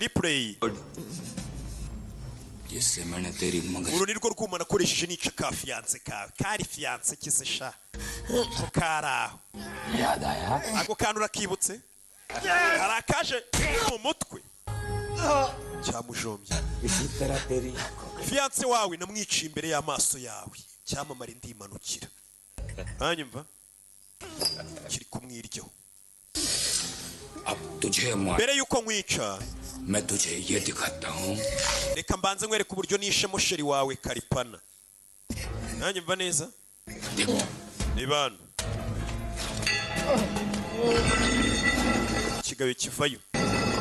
Ripley. जिससे मैंने तेरी मंगल Uru ni rwo rwuma nakoresheje nica ka fiancé kawe, kari fiancé kise sha ko kari aho. याद आया? Ako kantu urakibutse? Hari akaje mu mutwe cyamujombye. इसी तरह तेरी Fiancé wawe namwiciye imbere y'amaso yawe, cyamamare, ndimanukira hanyuma kiri kumwiryaho. अब तुझे मार Mbere y'uko nkwica, मैं तुझे ये दिखाता हूँ। Reka mbanze nkwereke uburyo nishemo chérie wawe Kalpana. Nanjye mva neza ni bano ikigayo kivayo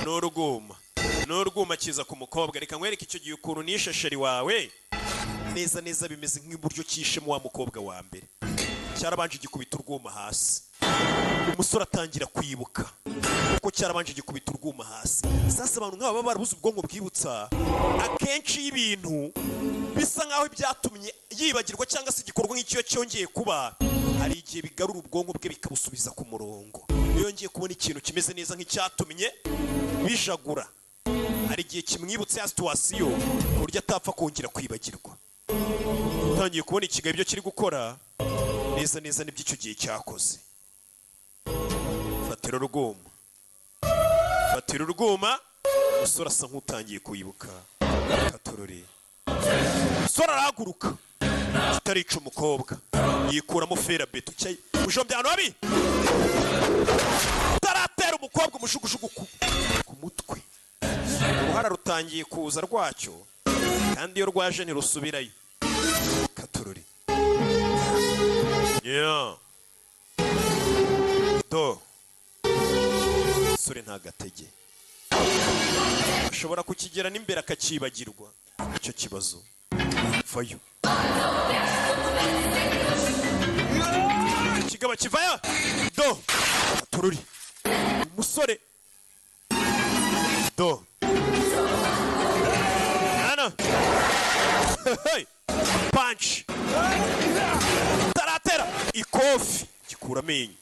n'urwuma n'urwuma kiza ku mukobwa. Reka nkwereke icyo gihe ukuntu nishe chérie wawe neza neza, bimeze nk'uburyo cyishemo wa mukobwa wa mbere. Cyarabanje gikubita urwuma hasi, umusore atangira kwibuka kuko cyarabanje gikubita urwuma hasi. Sasa abantu nk'aba baba barabuze ubwonko bwibutsa. Akenshi iyo ibintu bisa nk'aho byatumye yibagirwa cyangwa se igikorwa nk'icyo cyongeye kuba, hari igihe bigarura ubwonko bwe bikabusubiza ku murongo. Iyo yongeye kubona ikintu kimeze neza nk'icyatumye bijagura, hari igihe kimwibutsa ya situation ku buryo atapfa kongera kwibagirwa. Utangiye kubona ikigayo ibyo kiri gukora neza neza nibyo icyo gihe cyakoze. Fatira urwuma, fatira urwuma. Umusore asa nk'utangiye kwibuka katorore. Umusore arahaguruka kitarica umukobwa, yikuramo fer à béton cyayi mujombye ahantu habi, utaratera umukobwa umujugujugu ku mutwe. Uruhara rutangiye kuza rwacyo, kandi iyo rwaje ntirusubirayo. Katorore, yeah. Do sore nta gatege, ashobora kukigera n'imbere akakibagirwa icyo kibazo. Vayo, ikigabo kivayo. Do tururi umusore do hano. Hey! Punch taratera ikofi gikura amenyo.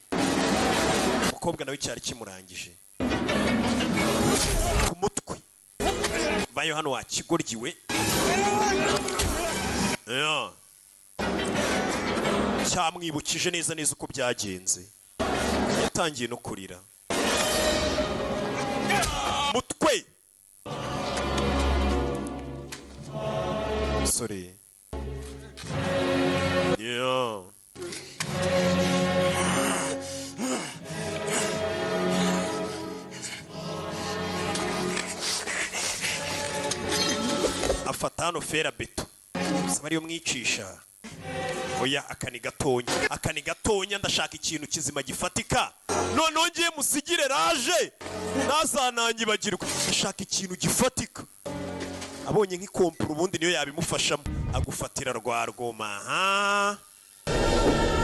Umukobwa nawe cyari kimurangije ku mutwe. Vayo hano wakigoryiwe. Yeah. Cyamwibukije neza neza uko byagenze, yatangiye no kurira mutwe musore. Yeah. Afata hano fer à béton, saba ariyo mwicisha. Oya, akani gatonya, akani gatonya. Ndashaka ikintu kizima gifatika, noneho ngiye musigire raje ntazananyibagirwe. Ndashaka ikintu gifatika. Abonye nk'ikompura ubundi niyo yabimufashamo, agufatira rwa rwoma. Ha,